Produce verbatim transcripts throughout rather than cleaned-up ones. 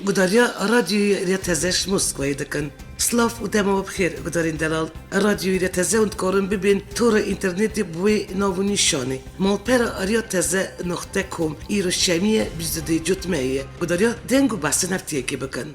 Gudariya Radyoyê Rêya Teze ji Moskwayê dikin. Silav û dema we bi xêr, gudarên delal. Radyoyê Rêya Teze hûn dikarin bibên tora înternetê bi wê nav û nîşanê: malpera rêya teze noqte com. Îro şemiyê bîst û duyê Cotmeyê ye. Gudariya deng û behsên heftiyekê bikin.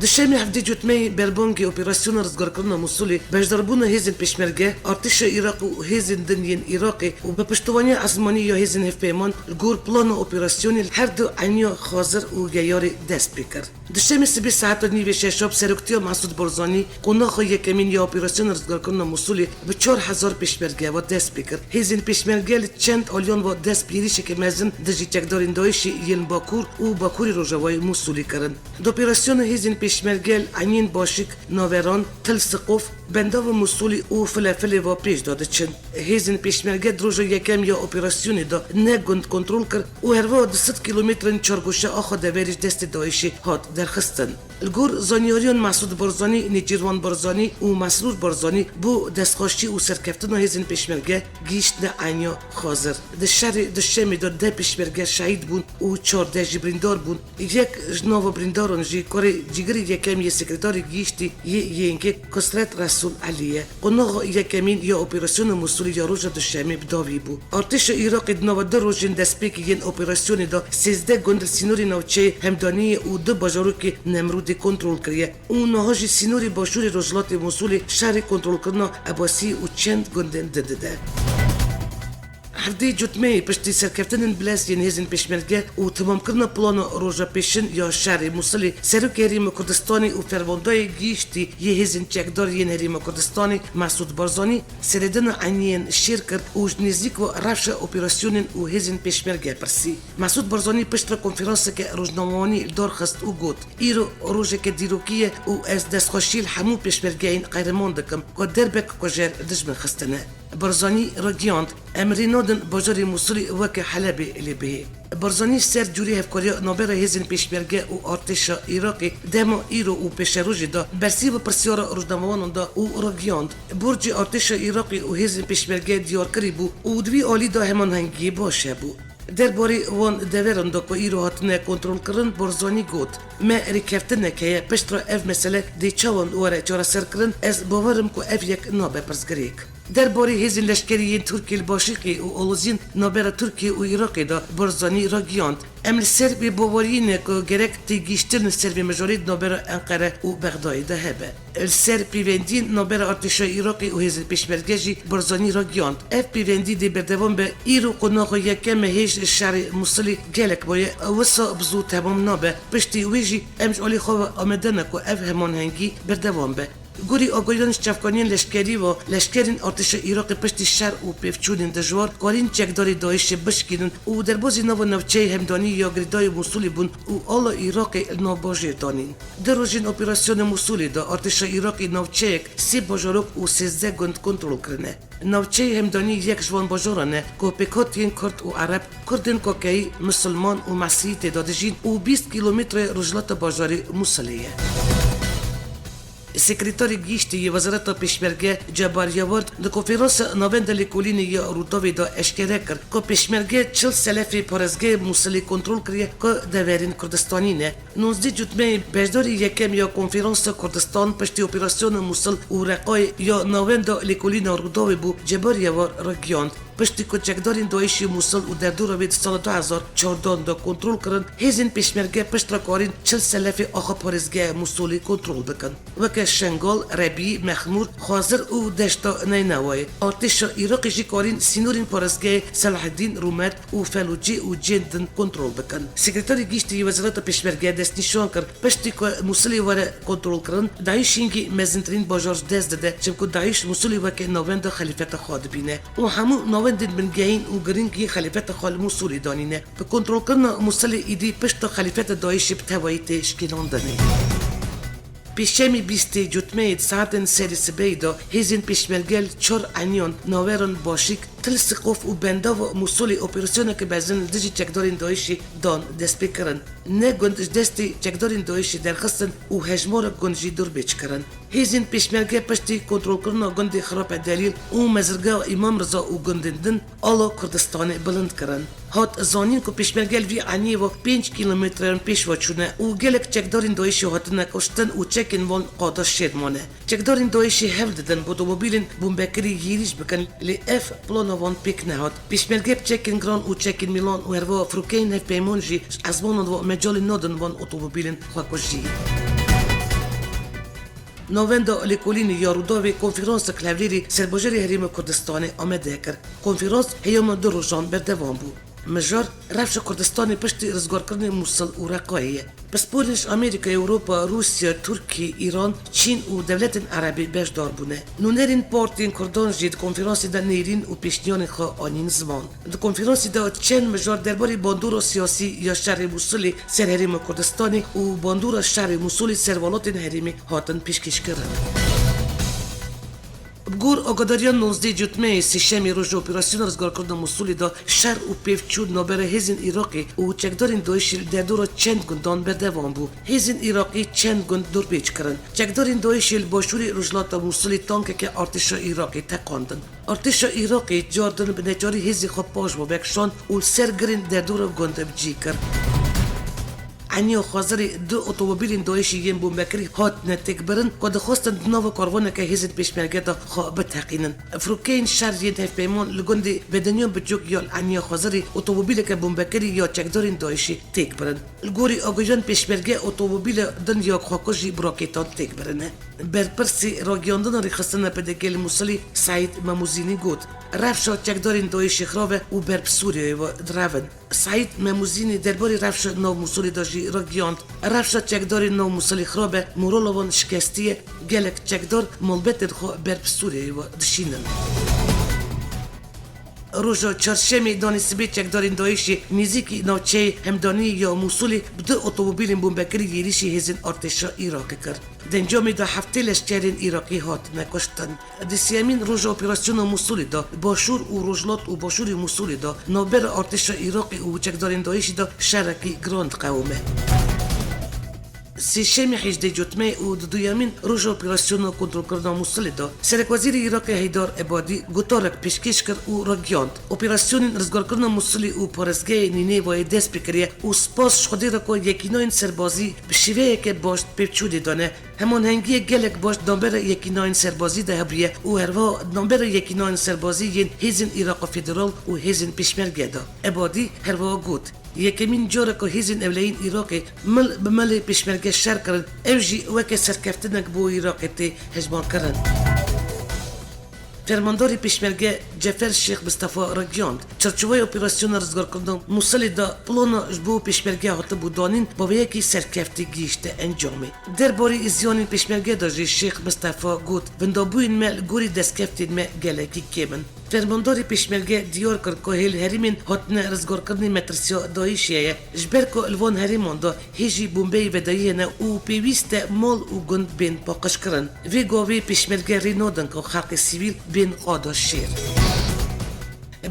Duşemê hevdê Cotmeyê berbangê operasyona rizgarkirina Mûsulê, beşdarbûna hêzên pêşmerge, artêşa Iraq û hêzên din yên Iraqê û bi piştevaniya ezmanî ya hêzên hevpeyman li gor plana operasyonê li her du Eynîya Xazir û Geyarê dest pê kir. Duşemê sibê saeta nîvê şeşa bi seroktiya Mesûd Barzanî, qonaxa yekemîn ya operasyona rizgarkirina Mûsulê bi çar hezar pêşmerge ve dest pê kir. Hêzên pêşmerge li çend aliyan ve dest bi êrîşeke mezin dijî çekdarên DAIŞê yên Bakur û Bakurê Rojavayê Mûsulê kirin. Di operasyona hêzên pêşmerge li Eynîn Başik, Naveran, Til Siqof, Bendava Mûsulê û Filefilê ve pêş de diçin. Hêzên pêşmerge di roja yekem ya operasyonê de neh gund kontrol kir û herwiha du sed kîlometrên çargoşa axa deverê ji destê DAIŞê hat derxistin. Li gor zanyariyan Mesûd Barzanî, Nêçîrvan Barzanî û Mesrûr Barzanî bo destxweşî û serkeftina hêzên pêşmerge gihîştine Eynîya Xazir. Di şerê Duşemê de deh pêşmerge şehîd bûn û çardeh jî birîndar bûn. Yek ji nava birîndaran jî kurê cîgirê yekem yê sekreterê gihîştî yê Y N G Kusret Resûl Elî ye. Qonaxa yekemîn ya operasyona Mûsulê ya roja Duşemê bi dawî bû. Artêşa Iraqê di nava du rojên destpêkê yên operasyonê de sêzdeh gund li sînorê navçeyê Hemdaniyê û du bajarokê Nemrûdê kontrol kiriye û niha jî sînorê başûrê rojhilatê Mûsulê şerê kontrolkirina Ebasiyê û çend gundên din dide. Hevdê Cotmeyê piştî serkeftinên bilez yên hêzên pêşmerge û temamkirina plana roja pêşin ya şerê Mûsilê, Serokê Herêma Kurdistanê û Fermandayê Gihîştî yê Hêzên Çekdar yên Herêma Kurdistanê Mesûd Barzanî seredana Eyniyên Şêr kir û ji nêzîk ve rewşa operasyonên û hêzên pêşmerge pirsî. Mesûd Barzanî piştre konferanseke rojnamewanî li dar xist û got, Îro rojeke dîrokî ye û ez destxweşiyê li hemû pêşmergeyên qehreman dikim ku derbek ku jer dijmin xistine. Barzanî ragihand, Em rê nadin bajarê Mûsilê weke Helebê lê bihê. Barzanî ser cûrê hevkariya navbera hêzên pêşmerge û artêşa Iraqê dema îro û pêşerojê de bersîva pirsyara rojnamewanan da û ragihand, borcê artêşa Iraqê û hêzên pêşmerge diyarkirî bû û di vî alî de hemanhengiyê baş hebû. Derbarê wan deveran de ku îro hatine kontrolkirin, Barzanî got, Me rêkeftinek heye, piştre ev mesele dê çawan were çareserkirin, ez bawer im ku ev yek nabe pirsgirêk. Derbarê hêzên leşkerî yên Tirkiyê li Başîqê û aloziyên navbera Tirkiye û Iraqê de Barzanî ragihand, Em li ser bêbaweriyê ne ku gerek têgihiştin li ser vê mijarê di navbera Enqere û Bexdayê de hebe. Li ser pêvendiyên navbera artêşa Iraqê û hêzên pêşmerge jî Barzanî ragihand, Ev pêvendî dê berdewam be, îro qonaxa yekem e hêj şerê Mûsilê gelek maye, wisa bi zû temam nabe. Piştî wê jî em ji alî xwe ve amade ne ku ev hemanhengî berdewam be. Gorî agahiyan ji çavkaniyên leşkerî ve, leşkerên artêşa Iraqê piştî şer û pêvçûnên dijwar karîn çekdarê DAIŞê bişkînin û derbazî nava navçeyê Hemdanî ya girêdayî Mûsilê bûn û ala Iraqê li nav bajêr danîn. Di rojên operasyona Mûsilê de artêşa Iraqê navçeyek, sê bajarok û sêzdeh gund kontrol kirine. Navçeyê Hemdanî yek ji wan bajaran e ku pêkhatiyên Kurd û Ereb, Kurdên Kokeyî, Misilman û Mesîhî tê de dijîn û bîst kîlometre rojhilata bajarê Mûsilê ye. Sekreterê Giştî yê Wezareta Pêşmerge Cebar Yawar di konferansa Navenda Lêkolînê ya Rûdawê de eşkere kir ku Pêşmerge çil selefê parêzgehê Mûsilê kontrol kiriye ku deverên Kurdistanî ne. Nozdeh Cotmeyê beşdarî yekem ya Konferansa Kurdistan piştî operasyona Mûsil û Reqayê ya Navenda Lêkolîna Rûdawê bû, Cebar Yawar ragihand. Piştî ku çekdarên DAIŞê Mûsil û derdora wê di sala du hezar çardan de kontrol kirin, hêzên pêşmerge piştre karîn çil selefê axa parêzgeha Mûsilê kontrol bikin. Weke Şengal, Rebî, Mexmûr, Xwazir û Deşta Neynewayê. Artêşa Iraqê jî karîn sînorên parêzgehê Selahedîn, Rûmet û Felûcê û cihên din kontrol bikin. Sekreterê Giştî yê Wezareta Pêşmerge destnîşan kir, piştî ku Mûsilê were kontrolkirin, DAIŞ hingî mezintirîn bajar ji dest dide, çimku DAIŞ Mûsilê weke navenda xelîfeta xwe dibîne û hemû navendên bingehîn û girîng yên xelîfeta xwe li Mûsilê danîne. Bi kontrolkirina Mûsilê êdî pişta xelîfeta DAIŞê bi tevayî tê şkîlandinê. Pêşemî bîstê Cotmeyê Meyê di saetên serî sibehî de hêzên pêşmerge li çar eniyan Naveran, Başik, Til Siqof û Bendava Mûsulê operasyoneke mezin li dijî çekdarên DAIŞê dan destpêkirin. Neh gund ji destê çekdarên DAIŞê derxistin û hejmarek gund jî durbêç kirin. Hêzên pêşmerge piştî kontrolkirina gundê Xirape Delîl û mezirgeha Îmam Riza û gundên din ala Kurdistanê bilind kirin. Hat zanîn ku pêşmerge li vî eniyê ve pênc kîlometreyan pêş ve çûne û gelek çekdarên DAIŞê hatine kuştin û çekên wan qada şêr mane. Çekdarên DAIŞê hewl didin bi otomobîlên bombekirî hêrîş bikin, lê ev plana wan pêk nehat. Pêşmerge bi çekên giran û çekên mîlan û herwiha firokeyên hevpeyman jî ji ezmanan ve mecalê nadin van otomobîlên xwekujiyê. Navenda Lêkolînê ya Rûdawê konferansek li Hewlêrê serbajarê Herêma Kurdistanê amade kir. Konferans heyama du rojan berdewam bû. Mijar rewşa Kurdistanê piştî rizgarkirinê Mûsil û Reqayê ye. Pisporên ji Amerîka, Ewropa, Rûsya, Tirkî, Îran, Çîn û dewletên Erebî beşdar bûne. Nûnerên partiyên Kurdan jî di konferansê de nêrîn û pêşniyarên xwe anîn ziman. Di konferansê de çend mijar derbarê bandora siyasî ya şerê Mûsilê ser Herêma Kurdistanê û bandora şerê Mûsilê ser welatên herêmê hatin pêşkêşkirin. Bi gor agadariya nozdeh Cotmeyê, sêşemê roja operasyona rizgarkirina Mûsilê de şer û pêvçûn navbera hêzên Iraqê û çekdarên DAIŞê li derdora çend gundan berdewam bû. Hêzên Iraqê çend gund dorpêç kirin. Çekdarên DAIŞê li başûrê rojhilata Mûsilê tankeke artêşa Iraqê teqandin. Artêşa Iraqê cardin bi neçarî hêzên xwe paş ve vekişand û li ser girên derdora gund bi cî kir. Eniya Xwezirê du otomobîlên DAIŞê yên bombekirî hatine têkbirin ku dixwestin di nava karvaneke hêzên pêşmerge de xwe biteqînin. Firokeyên şer yên hevpeyman li gundê Bedeniya Biçûk ya li Eniya Xwezirê otomobîleke bombekirî ya çekdarên DAIŞê têkbirin. Li gorî agahiyan pêşmerge otomobîla din ya xwekujî bi rakêtan têkbirine. Berpirsê ragiyandina rêxistina P D K li Mûsilê Seîd Memûzînî got, rewşa çekdarên DAIŞê xirab e û ber bi Sûriyeyê ve direvin. Seîd Memûzînî derbarê rewşa nav Mûsilê de jî ragihand, rewşa çekdarên nav Mûsilê xirab e, morala wan şikestî ye, gelek çekdar malbetên xwe ber bi Sûriyeyê ve dişînin. Roja çarşemê danê sibê çekdarên DAIŞê nêzîkî navçeyê Hemdaniyê ya Mûsilê bi du otomobîlên bombekirî êrîşî hêzên artêşa Iraqê kir. Di encamê de heftê leşkerên Iraqî hatine kuştin. Di sêyemîn roja operasyona Mûsilê de, başûr û rojhilat û başûrê Mûsilê de, navbera artêşa Iraqê û çekdarên DAIŞê de şerekî giran diqewime. Sêşemê hejdê Cotmeyê û di duyemîn roja operasyona kontrolkirina Mûsilê de, Serekwezîrê Iraqê Heydar Ebadî gotarek pêşkêş kir û ragihand, operasyonên rizgarkirina Mûsilê û parêzgehê Nînevayê dest pê kiriye û spas ji Xwedê re ku yekînayên serbazî bi şêweyeke baş pêvçûnê dane. Hemanhengiyek gelek baş di navbera yekînayên serbazî de hebûye û herwiha di navbera yekînayên serbazî yên hêzên Îraqa Federal û hêzên Pêşmerge de. Ebadî herwiha got, yekemîn car e ku hêzên ewleyîn Îraqê mil bi milê Pêşmerge şer kirin, ew jî weke serkeftinek bo Îraqê tê hejmarkirin. Fermandarê Pêşmerge Cefer Şêx Mistefa ragihand, çarçovaya operasyona rizgarkirina Mûsilê de plana ji bo Pêşmerge hatibû danîn, bi vê yekê serkeftî gihîşte encamê. Derbarê ziyanên Pêşmerge de jî Şêx Mistefa got, vindabûyên me li gorî destkeftên me gelekî kêm in. Fermandarê Pêşmerge diyar kir ku hêl herêmên hatine rizgarkirinê metirsiya DAIŞê ye, ji ber ku li van herêman de hêjî bombeyê vedayî hene û pêwîst e mal û gund bên paqijkirin. Vê gavê Pêşmerge rê nadin ku xelkê sivîl bên qada şêr.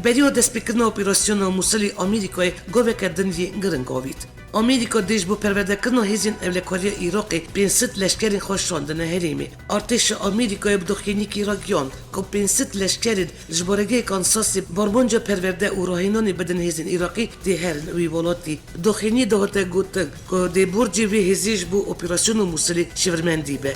Beriya destpêkirina operasyona Mûsilê Amerîkayê gaveke din yê giring avît. Amerîka dê ji bo perwerdekirina hêzên ewlekariya Iraqê pênc sed leşkerên xwe şandine herêmê. Artêşa Amerîkayê bi doxîniyekî ragihand ku pênc sed leşkerên ji baregehê Kansasê bi armanca perwerde û rahênanê bidin hêzên Iraqê dê herin wî welatî. Doxîniyê de hate gotin ku dê borcê vê hêzê ji bo operasyona Mûsilê şivirmendî be.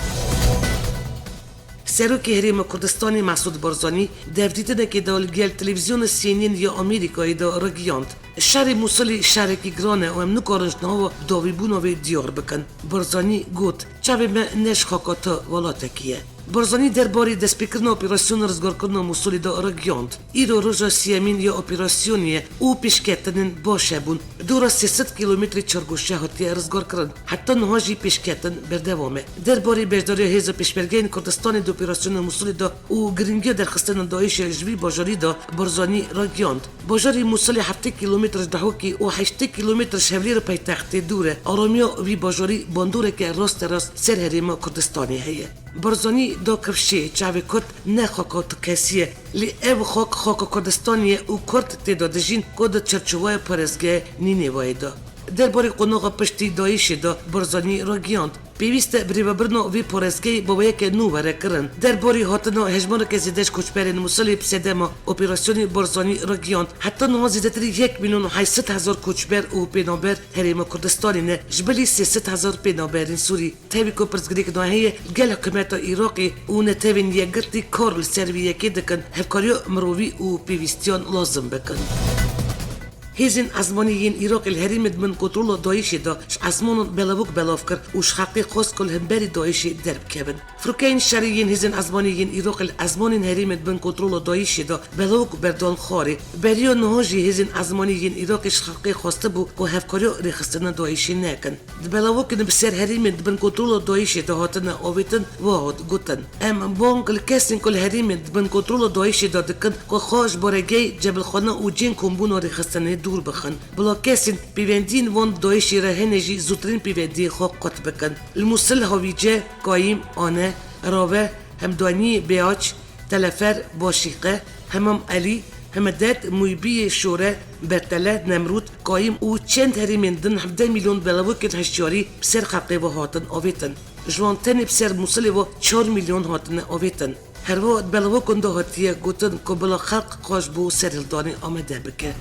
Serokê Herêma Kurdistanê Mesûd Barzanî di hevdîtinekê de li gel televîzyona C N N ya Amerîkayê de ragihand, şerê Mûsilê şerekî giran e û em nikarin ji niha ve dawîbûna wê diyar bikin. Barzanî got, çavê me ne ji xaka tu welatekî ye. Barzanî derbarê destpêkirina operasyona rizgarkirina Mûsilê de ragihand, îro roja sêyemîn ya operasyonê ye û pêşketinên baş hebûn. Dora sê sed kîlometrê çargoşe hatiye rizgarkirin. Heta niha jî pêşketin berdewam e. Derbarê beşdariya hêza pêşmergeyên Kurdistanê di operasyona Mûsilê de û giringiya derxistina DAIŞê ji vî bajarî de Barzanî ragihand, bajarê Mûsilê heftê kîlometr ji Dihokê û heştê kîlometr ji Hewlêra paytextê dûr e. Aramiya vî bajarî bandoreke rasterast ser Herêma Kurdistanê heye. Barzanî da kifşê, çavê Kurd ne xaka tu kesî ye, lê ev xak xaka Kurdistanê ye û Kurd tê de dijîn ku di çarçovaya parêzgeha Nînevayê de. Derbarê qonaxa piştî DAIŞê de Barzanî ragihand, pêwîst e birêvebirina vê parêzgehê bi weyeke nû were kirin. Derbarê hatina hejmareke zêde ji koçberên Mûsilê bi sedema operasyonê Barzanî ragihand, heta niha zêdetirî yek milyon heyt sed hezar koçber û pênaber Herêma Kurdistanê ne, ji bilî sê sed hezar pênaberên Sûrî. Tevî ku pirsgirêk niha heye, gel hikûmeta Iraqê û Netewên Yekgirtî kar li ser vê yekê dikin, hevkariya mirovî û pêwîstiyan lazim bikin. Hêzên ezmanî yên Iraqê li herêmên di bin kontrola DAIŞê de ji ezmanan belavok belav kir û ji xelkê xwest ku li hemberî DAIŞê derbikevin. Firokeyên şerê yên hêzên ezmanî yên Iraqê li ezmanên herêmên di bin kontrola DAIŞê de belavok berdan xwarê. Beriya niha jî hêzên ezmanî yên Iraqê ji xelkê xwestibû ku hevkariya rêxistina DAIŞê nekin. Di belavokên bi ser herêmên di bin kontrola DAIŞê de hatine avêtin, wiha hat gotin, Em bang li kesên ku li herêmên di bin kontrola DAIŞê de dikin ku xwe ji baregehê, cebilxane û cihên kombûna rêxistinê dûr bixin. Bila kesên pêvendiyên wan bi DAIŞê re hene jî zûtirîn pêvendiyên xwe qut bikin. Li Mûsil, Hawîce, Kayîm, Ane, Rave, Hemdaniyê, Beaç, Telefer, Başîqe, Hemam Elî, Hemedet, Mûybiyê, Şore, Bertele, Nemrûd, Kayîm û çend herêmên din hevdeh milyon belavokên hişyarî bi ser xelkê ve hatin avêtin. Ji wan tenê bi ser Mûsilê ve çar milyon hatine avêtin. Her wiha di belavokan de hatiye gotin ku bila xelk xwe ji bo serhildanê amade bike.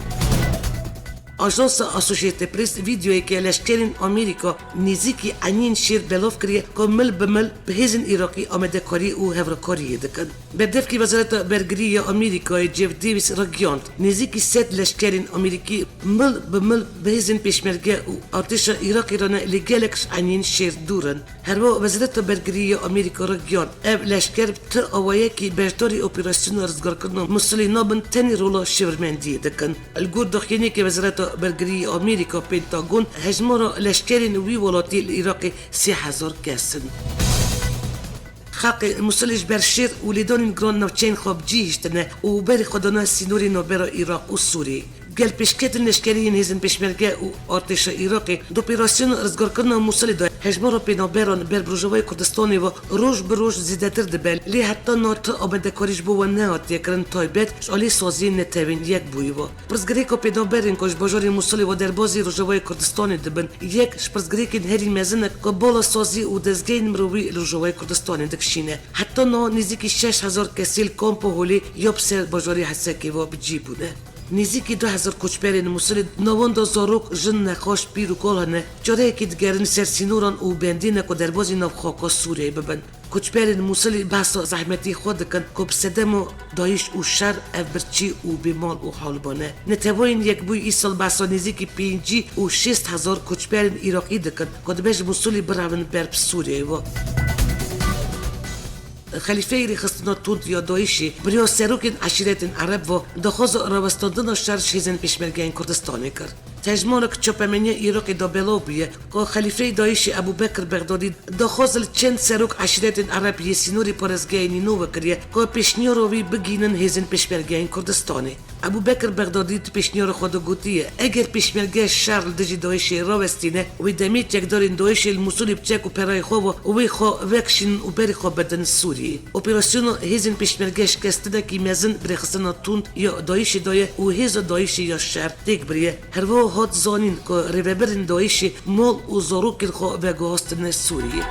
Ajansa Associated Press vîdeoyeke leşkerên Amerîka nêzîkî eynîn şêr belav kiriye ku mil bi mil bi hêzên Iraqî amadekarî û hevrekariyê dikin. Berdevkê Wezareta Bergirî ya Amerîkayê Jeff Davis ragihand, nêzîkî sed leşkerên Amerîkî mil bi mil bi hêzên pêşmerge û artêşa Iraqê re ne, lê gelek ji eynîn şêr dûr in. Her wiha Wezareta Bergirî ya Amerîka ragihand, ev leşker bi ti awayekî beşdarî operasyona rizgarkirina Mûsilê nabin, tenê rola şêwirmendiyê dikin. Li gor daxuyaniyeke Wezareta Bergirî ya Amerîka, Pentagon, hejmara leşkerên wî welatî li Iraqê sê hezar kes in. Xelkê Mûsilê ji ber şêr û lêdanên giran navçeyên xwe bi cî hiştine û berê xwe dane sînorê navbera Iraq û Sûriyê. Gel pêşketin leşkerî yên hêzên pêşmerge û artêşa Iraqê di operasyona rizgarkirina Mûsilê de hejmara pênaberan ber bi Rojavayê Kurdistanê ve roj bi roj zêdetir dibe, lê heta niha ti amadekarî ji bo wan nehatiye kirin, taybet ji alî saziyên Netewên Yekbûyî ve. Pirsgirêka pênaberên ku ji bajarê Mûsilê ve derbazî Rojavayê Kurdistanê dibin, yek ji pirsgirêkên herî mezin e ku bala sazî û dezgehên mirovî li Rojavayê Kurdistanê dikişîne. Heta niha nêzîkî şeş hezar kesî li kampa Holê ya bi ser bajarê Hesekê ve bi cî bûne. Nêzîkî du hezar koçberên Mûsilê, di nav wan de zarok, jin, nexweş, pîr û kal hene, careyekê digerin ser sînoran û bendî ne ku derbazî nav xaka Sûriyeyê bibin. Koçberên Mûsilî behsa zehmetî xwe dikin ku bi sedema DAIŞ û şer ev birçî û bêmal û hal bane. Neteweyên Yekbûyî îsal behsa nêzîkî pêncî û şêst hezar koçberên Iraqî dikin ku dibe ji Mûsilî birevin ber bi Sûriyeyê ve. Xelîfeyê rêxistina tund ya DAIŞê bi rêya serokên eşîretên Ereb ve daxwaza rawestandina şer ji hêzên pêşmergeyên Kurdistanê kir. Hejmarek çapemeniya Iraqê de belav bûye ku xelîfeyê DAIŞê Ebû Bekir Bexdadî daxwaz li çend serok eşîretên Ereb yê sînorê parêzgehê Nînove kiriye ku pêşniyara wî bigihînin hêzên pêşmergeyên Kurdistanê. Ebû Bekir Bexdadî di pêşniyara xwe de gotiye, eger pêşmerge şer li dijî DAIŞê rawestîne, wê demê çekdarên DAIŞê li Mûsilê bi çek û pereyê xwe ve wê xwe vekişînin û berê xwe bidin Sûriyê. Operasyona hêzên pêşmerge şikestinekî mezin bi rêxistina tund ya DAIŞê daye û hêza DAIŞê ya şer têk biriye. Her wiha hat zanîn ku rêvebirên DAIŞê mal û zarokên xwe veguhastine Sûriyê.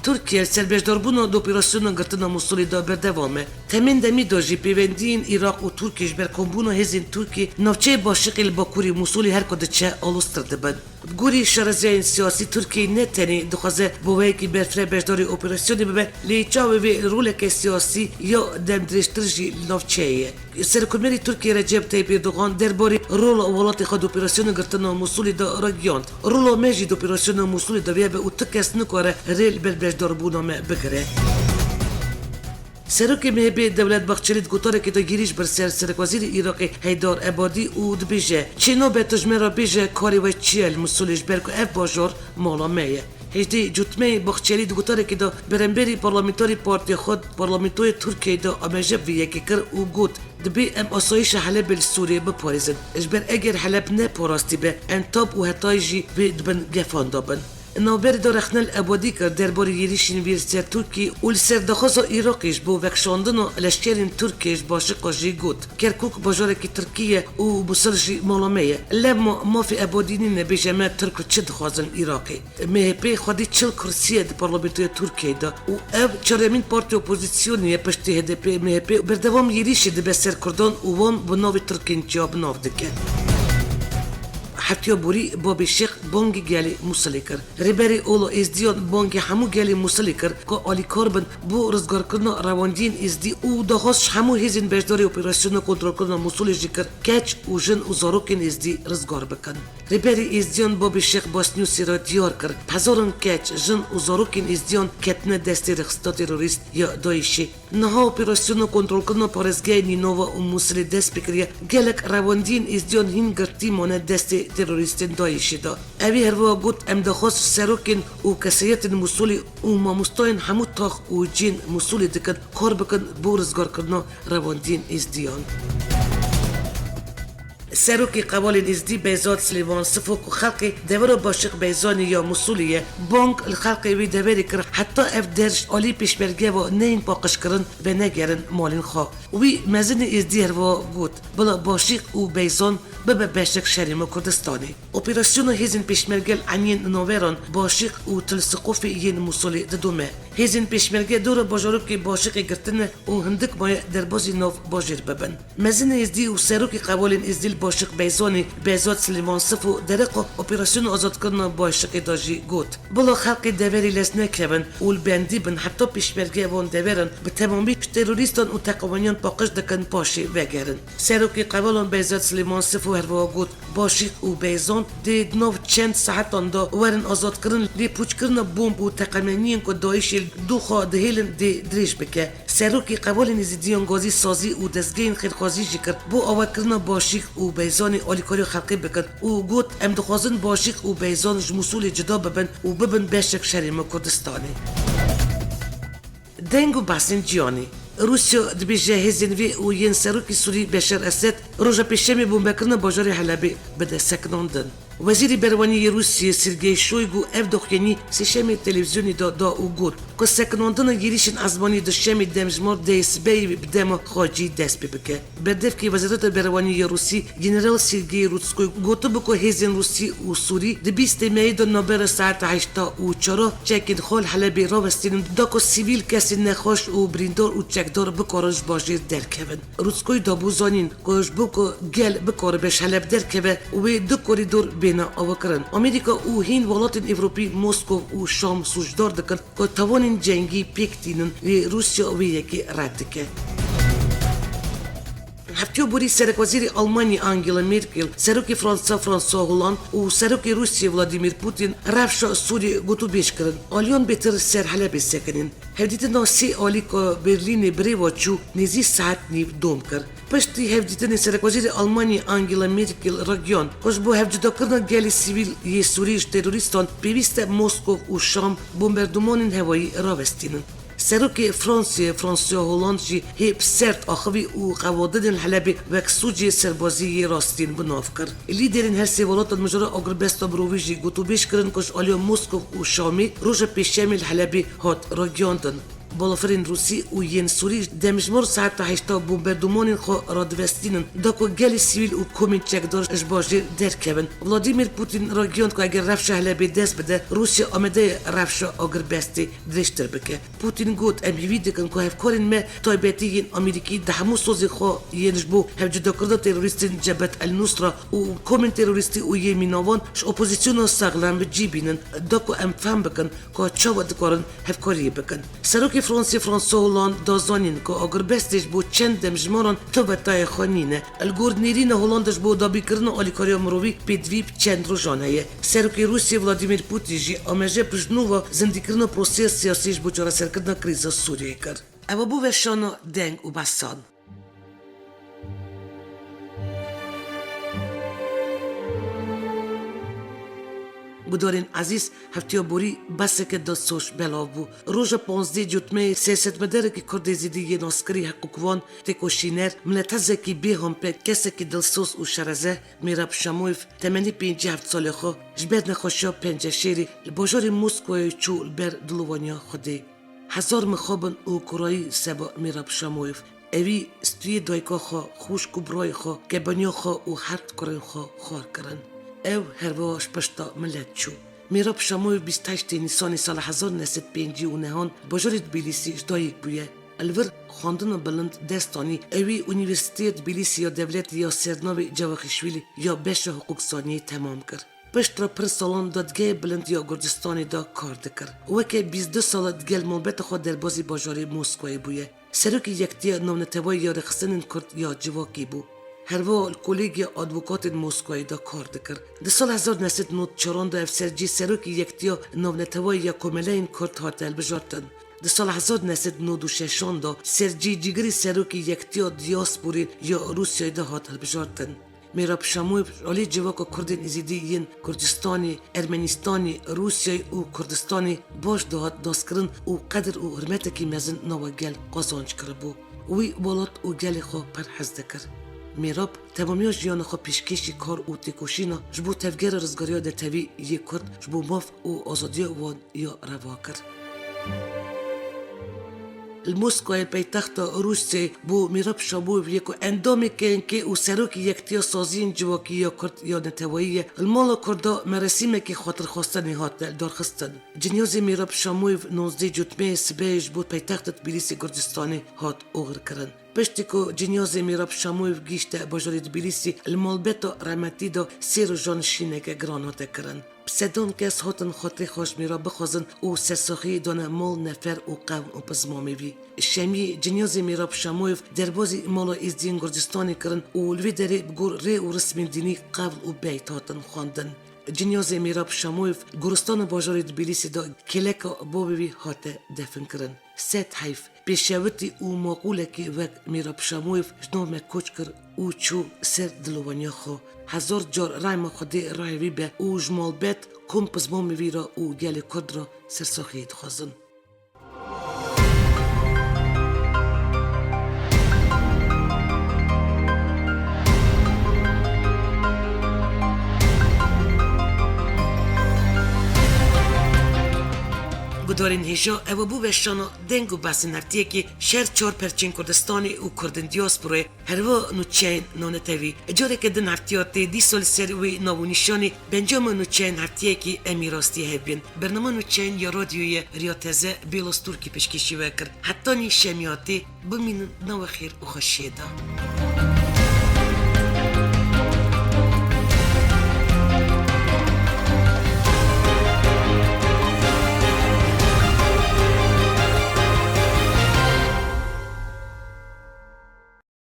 Tirkiye li ser beşdarbûna di operasyona girtina Mûsilê de berdewam e. Temên demî de jî pêwendiyên Iraq û Tirkiye ji ber kombûna hêzên Tirkiyê navçeyê Başiqê li bakurê Mûsilê her ku diçe aloztir dibin. Bi gorî şarezayên siyasî, Tirkiye ne tenê dixwaze bi weyekî berfireh beşdarî operasyonê bibe, lê çavê wê roleke siyasî ya demdirêjtir jî li navçeyê ye. Serokkomarê Tirkiyê Recep Tayyip Erdogan derbarê rola welatê xwe di operasyona girtina Mûsilê de ragihand, Rola me jî di operasyona Mûsilê de vê be û ti kes nikare rê li ber beşdarbûna me bigire. Serokê M H P Dewlet Bahçelî di gotarekê de girîş bir ser Serokwezîrê Iraqê Heydar Ebadî û dibêje, Çi nabe tu ji me re bêje karê we çi ye li Mûsilê, ji ber ku ev bajar mala me ye. Hêjdê Cotmeyê Bahçelî di gotarekê de beramberî parlamenterê partiya xwe di parlamentoya Tirkiyeyê de amaje bi vê yekê kir û got, Dibê em asayîşa Helebê li Sûriyê biparêzin. Ji ber eger Heleb ne parastî be, Entab û Hetay jî vê di bin gefan de bin. Navberê de rexne li Ebadî kir derbarê êrîşên wî li ser Tirkiyê û li ser daxwaza Iraqê ji bo vekişandina leşkerên Tirkiyê ji Başiqa jî got, Kerkûk bajarekî Tirkî ye û Mûsil jî mala me ye. Lewma mafê Ebadî nîne bêje me Tirk çi dixwazin Iraqê. M H P xwedî çil kursî ye di parlamentoya Tirkiyeyê de û ev çaremîn partiya opozîsyonê ye piştî H D P, M H P berdewam êrîşê dibe ser Kurdan û wan bi navê Tirkên çiya bi nav dike. Heftiya borî Babê Şêx bangî gelê Mûsilê kir. Rêberê Ola Êzdiyan bangî hemû gelê Mûsilê kir ku alîkar bin bo rizgarkirina revandiyên Êzdî û daxwaz ji hemû hêzên beşdarî operasyona kontrolkirina Mûsilê jî kir, keç û jin û zarokên Êzdî rizgar bikin. Rêberê Êzdiyan Babê Şêx Basnûsê re diyar kir, bi hezaran keç, jin û zarokên Êzdiyan ketine destê rêxistina terorîst ya DAIŞ'ê. Niha operasyona kontrolkirina parêzgehên Nînova û Mûsilê dest pê kiriye, gelek revandiyên Êzdiyan hîn girtî mane destê terorîstên DAIŞ'ê de. Ewî herwiha got, Em daxwaz ji serokên û kesayetên Mûsilê û mamostayên hemû tax û cihên Mûsilê dikin, kar bikin bo rizgarkirina revandiyên Êzdiyan. Serokê Qevalên Êzdî Beyzad Silêman Sifo ku xelkê devera Başiq Beyzanê ya Mûsilê ye, bang li xelkê wê deverê kir, heta ev der ji alî pêşmerge ve neyên paqijkirin, venegerin malên xwe. Wî mezinê Êzdî herwiha got, Bila Başiq û Beyzan bibe beşek şerê me Kurdistanê. Operasyona hêzên pêşmerge li Eniyên Naveran, Başiq û Til Siqofê yên Mûsilê didome. Hêzên pêşmerge dora bajarokê Başiqê girtine û hindik maye derbazî nav bajêr bibin. Mezinê Êzdî û serokê qevalên Êzdî li Başiq Beyzanê Behzad Silêman Sifo dereqa operasyona azadkirina Başiqê de jî got, Bila xelkê deverê lez nekevin û li bendî bin heta pêşmerge van deveran bi temamî ji terorîstan û teqewaniyan paqij dikin paşê vegerin. Serokê qevalan Behzad Silêman Sifo herwiha got, Başîq û Beyzan dê di nav çend saetan de werin azadkirin, lê pûçkirina bomb û teqemeniyên ku DAIŞ'ê li dû xwe dihêlin dê dirêj bike. Serokê Qevalên Êzidiyan Gazî sazî û dezgehên xêrxwazî jî kir bo avakirina Başîq û Beyzanê alîkariya xelkê bikin û got, Em dixwazin Başîq û Beyzan ji Mûsulê cuda bibin û bibin beşek şerê me Kurdistanê. Deng û behsên cîhanê. Rûsya dibêje hêzên wê û yên serokê Sûrî Beşar Esed roja Pêşemê bombekirina bajarê Helebê bide sekinandin. Wezîrê Berwanî yê Rûsiyê Sergey Shoygu ev doxîyenî Sêşemê televîzyonê de da û got ku sekinandina êrîşên ezmanî Duşemê demjimar dehê sibehê bi dema xwecî dest pê bike. Berdevkê Wezareta Berwanî ya Rûsî, General Sergey Rutskoy, gotibû ku hêzên Rûsî û Sûrî di bîstê Meyê de navbera saeta heşta û çara çekên xwe li Helebê rawestînin, da ku sivîl kesên nexweş û birîndar û çekdar bikarin ji bajêr derkevin. Rutskoy dabû zanîn ku ji bo ku gel bikaribe ji Heleb derkeve, wê du korîdor bêne avakirin. Amerîka û hîn welatên Ewropî Moskov û Şam sûcdar dikin ku tawanên cengî pêk tînin, lê Rûsya wê yekê red dike. Heftiya borî Serekwezîrê Almanyê Angela Merkel, Serokê Fransa François Hollande û Serokê Rûsiyê Vladimir Putin rewşa Sûriyê gotûbêj kirin. Aliyan bêtir ser Helebê sekinîn. Hevdîtina sê alî ku Berlînê bi rê ve çû, nêzî saet nîv dom kir. Piştî hevdîtinê Serekwezîrê Almanyê Angela Merkel ragihand ku ji bo hevcudakirina gelê sivîl yê Sûrî ji terorîstan pêwîst e Moskov û Şam bomberdumanên hewayî rawestînin. Serokê Fransayê François Hollande jî hê bi serd axivî û qewandinên Helebê wek sûcê serbazî yê rastîn bi nav kir. Lîderên her sê welatan mijara agirbesta mirovî jî gotûbêj kirin ku ji aliya Moskov û Şamê roja Pêşemê li Helebê hat ragihandin. Balafirên Rûsî û yên Sûrî demjimar saeta heşta bomberdumanên xwe radivestînin, da ku gelê sivîl û komên çekdar ji bajêr derkevin. Vladimir Putin ragihand ku eger rewşa Helebê dest bide, Rûsya amade ye rewşa agirbestê dirêjtir bike. Putin got, Em hêvî dikin ku hevkarên me taybetî yên Amerîkî di hemû sozên xwe yên ji bo hevcudakirina terorîstên Cebhet El Nusra û komên terorîstî û yên mînavan ji opozîsyona saxlem bi cî bînin, da ku em fehm bikin ku çawa dikarin hevkariyê bikin. Serokê Fransê François Hollande da zanîn ku agirbestê ji bo çend demjimaran tu vetayê xwe nîne. Li gor nêrîna Hollande ji bo dabîkirina alîkariya mirovî pêdivî bi çend rojan heye. Serokê Rûsiyê Vladimir Putin jî amaje piştnûva zindîkirina proseya siyasî ji bo çareserkirina krîza Sûriyeyê kir. Ew bû weşana deng û behsan. Gudarên ezîz, heftiya borî behseke dilsoz belav bû. Roja panzdeh Cotmeyê, siyasetmedarekî Kurd Êzidî yê naskirî, heqûkvan, têkoşîner, miletezekî bêhompe, kesekî dilsoz û şereze, Mîrab Şamoyev, temenî pêncî heft salê xwe, ji ber nexweşiya penceşêrî li bajarê Moskowayê çû li ber dilovaniya Xwedê. Hezar mixabin û kurayî seba Mîrab Şamoyev. Ewî stûyê dayika xwe, xwişk û birayê xwe, kebaniya xwe û heft kurên xwe xwar kirin. Ew herwiha ji pişta milet çû. Mîrab Şamoyev bîst heştê Nîsanê sala hezar neh sed pêncî û nehan bajarê Tbilîsî ji dayik bûye. Li vir xwendina bilind dest anî, ewî Unîversîteya Tbilîsî ya Dewletê ya Sernavê Cewexîşvîlî ya beşa hiqûkzaniyê temam kir. Piştre pir salan dadgehê bilind ya Gurcistanê de kar dikir. Weke bîst du sala digel malbeta xwe derbazî bajarê Moskowayê bûye. Serokê Yektiya Navnetewayî ya Rêxistinên Kurd ya Civakî bû. Herwiha li Kolêgiya Advokatên Moskowayê de kar dikir. Di sala hezar neh sed nod çaran de ev ser cî Serokê Yektiya Navnetewayî ya Komeleyên Kurd hate hilbijartin. Di sala hezar neh sed nod û şeşan de ser cî cîgirê Serokê Yektiya Diyasporên ya Rûsyayê de hat hilbijartin. Mîrab Şamoyev ji alî civaka Kurdên Êzidî yên Kurdistanê, Ermenîstanê, Rûsyayê û Kurdistanê baş dihat naskirin û qedir û hurmetekî mezin nava gel qazanc kiribû. Wî welat û gelê xwe pir hez dikir. Mîrab temamiya jiyana xwe pêşkêşî kar û têkoşîna ji bo tevgera rizgariya netewî yê Kurd, ji bo maf û azadiya wan ya reva kir. Li Moskowayê, paytexta Rûsyayê, bû Mîrab Şamoyev yê ku endamê K N K û serokê Yektiya Saziyên Civakî ya Kurd ya Neteweyî ye, li mala Kurda merasîmekî xatirxwestinê hate lidarxistin. Cinyazê Mîrab Şamoyev nozdeh Cotmeyê sibehê ji bo paytexta Tbilîsê Gurcistanê hat oxirkirin. Piştî ku cinyazê Mîrab Şamoyev gihîşte bajarê Tbilîsî, li malbeta rehmetî de sê rojan şîneke giran hate kirin. Bi sedan kes hatin xatirê xwe ji Mîrab bixwazin û sersaxiyê dane mal, nefer û qewm û pizmamê wî. Şemiyê cinyazê Mîrab Şamoyev derbazî mala Êzdiyên Gurcistanê kirin û li vê derê bi gor rê û rismên dînî qewl û beyt hatin xwendin. Cinyazê Mîrab Şamoyev goristana bajarê Tbilîsî de kêleka bavê wî hate definkirin. Sed heyf. Pêşewitî û maqûlekî wek Mîrab Şamoyev ji nav me koç kir û çû ser dilovaniya xwe. Hezar car rehma Xwedê rihê wî be û ji malbet, kom pizmamê wî re û gelê Kurd re sersaxiyê dixwazin. Gudarên hêja, ew bû weşana deng û behsên heftiyekî şer çar perçên Kurdistanê û Kurdên diasporayê, herwiha nûçeyên navnetewî. Careke din heftiya tê dîsa li ser wê nav û nîşanê bi encama nûçeyên heftiyekî em ê rastiyê hev bên. Bernama nûçeyên ya radyoyê Riya Teze Bêla Stûrkî pêşkêşî we kir. Hetanî şemiya tê, bimînin di nava xêr û xweşiyê de.